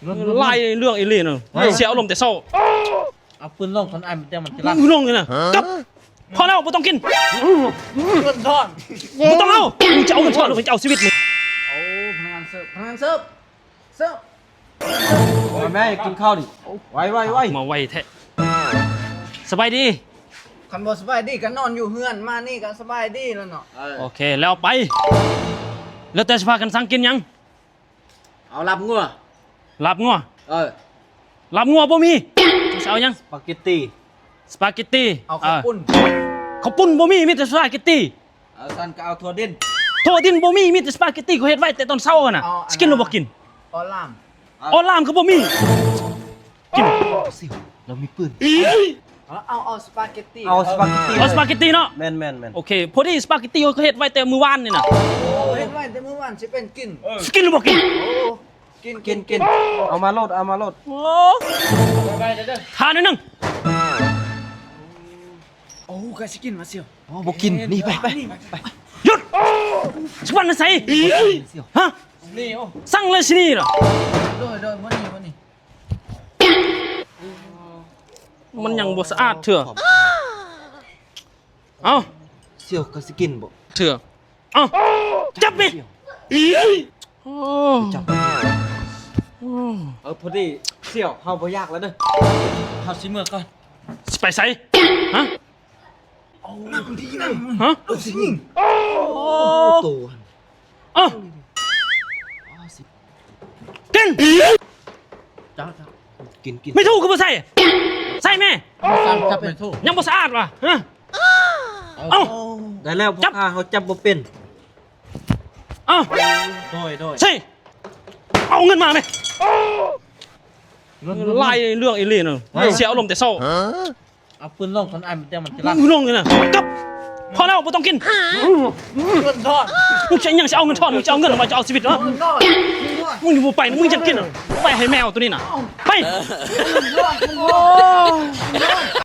ຫຼາຍເລື່ອງອີ່ຫຼີນະ ເສຍອາລົມແຕ່ເຊົ້າ. ເອົາປືນລົງກ່ອນ ອ້າຍ ມັນຈະ ມັນຈະລັດ ລົງນີ້ນະ. ກັບ ພໍແລ້ວ ບໍ່ຕ້ອງກິນ ເງິນທອນ ບໍ່ຕ້ອງເອົາ. ມຶງຈະເອົາເງິນທອນ ຫຼື ຈະເອົາຊີວິດມຶງ? ໂອ້ ພະນັກງານເສີບ ພະນັກງານເສີບ ເສີບ. ມາແມ່ ກິນເຂົ້ານີ້ ໄວໆໆ ມາໄວແທ້. ສະບາຍດີ. ຄັນບໍ່ສະບາຍດີກໍນອນຢູ່ເຮືອນ ມານີ້ກໍສະບາຍດີແລ້ວເນາະ. ເອີ ໂອເຄ ແລ້ວໄປ ແລ້ວແຕ່ຊິພາກັນສັ່ງກິນຫຍັງ? ເອົາລາບງົວ. ລາບງົວ? ເອີ ລາບງົວບໍ່ມີ. ເຈົ້າຊິເອົາຫຍັງ? ສະປາເກັດຕີ. ສະປາເກັດຕີ. ເອົາເຂົ້າປຸ້ນ. ເອີ ເຂົ້າປຸ້ນບໍ່ມີ ມີແຕ່ສະປາເກັດຕີ. ເອົາ ຊັ້ນກໍເອົາຖົ່ວດິນ. ຖົ່ວດິນບໍ່ມີ ມີແຕ່ສະປາເກັດຕີ ຂ້ອຍເຮັດໄວ້ແຕ່ຕອນເຊົ້າຫັ້ນນະ. ເອົາອັນ ຊິກິນຫຼືບໍ່ກິນ? ເອົາລາມ. ເອົາລາມກໍບໍ່ມີ. ກິນ ລາວມີປືນ. ເອົາ ເອົາ ເອົາສະປາເກັດຕີ. ເອົາສະປາເກັດຕີ. ເອົາສະປາເກັດຕີເນາະ. ແມ່ນໆໆ ໂອເຄ ພໍດີສະປາເກັດຕີເຂົາເຮັດໄວ້ແຕ່ມື້ວານນີ້ນະ. ໂອ້ ເຮັດໄວ້ແຕ່ມື້ວານ ຊິເປັນກິນ. ເອີ ຊິກິນຫຼືບໍ່ກິນ? ໂອ້ ກິນ ກິນ ກິນ. ເອົາມາໂລດ ເອົາມາໂລດ. ໂອ້ ໄວໆເດີ ຖ້າໜ້ອຍໜຶ່ງ. ໂອ້ ກະຊິກິນວ່າສ່ຽວ. ໂອ້ ບໍ່ກິນ ໜີໄປ ໄປ ໄປ. ຢຸດ ຊິວັນໃນໃສ? ຮະ? ນີ້ ໂອ້ ສັ່ງເລີຍຊິນີ້ລະ. ໂດຍ ໂດຍ ບໍ່ນີ້ ບໍ່ນີ້. ມັນຍັງບໍ່ສະອາດເທື່ອ. ເອົ້າ ສ່ຽວກໍຊິກິນບໍ່ເທື່ອ? ເອົ້າ ຈັບນີ້. ໂອ້ ຈັບ. ເອີ ພໍດີສ່ຽວ ເຮົາບໍ່ຢາກແລ້ວເດີ ເຮົາຊິເມືອກ່ອນ. ຊິໄປໃສ? ຮະ? ເອົາ ນັ່ງດີ ນັ່ງ. ຮະ? ເອົາຊິຍິງ. ໂອ້ ໂຕຫັ້ນ. ເອົ້າ ກິນ. ເຈົ້າ ເຈົ້າ ກິນ ກິນ. ໄມ້ໂທຄືບໍ່ໃສ່? ໃສ່ແມ່. ສັ່ງຈັບໄມ້ໂທ. ຍັງບໍ່ສະອາດຫວາ? ຮະ? ເອົ້າ ເອົາ ໄດ້ແລ້ວ ພໍ່ຄ້າເຮົາຈັບບໍ່ເປັນ. ເອົ້າ ໂດຍ ໂດຍ. ໃສ່. ເອົາເງິນມາແມ່. ຫຼາຍເລື່ອງອີ່ຫຼີນະ ເສຍອາລົມແຕ່ເຊົ້າ. ເອົາປືນລົງກ່ອນ ອ້າຍ ມັນຈະ ມັນຈະລັດ ລົງນີ້ນະ. ກັບ ພໍແລ້ວ ບໍ່ຕ້ອງກິນ. ເງິນທອນ. ມຶງຊິຫຍັງ ຊິເອົາເງິນທອນ ມຶງຊິເອົາເງິນ ຫຼືວ່າຈະເອົາຊີວິດ? ຮະ? ມຶງຢູ່ບໍ່ໄປ ມຶງຈະກິນ ໄປໃຫ້ແມວໂຕນີ້ນະ ໄປ.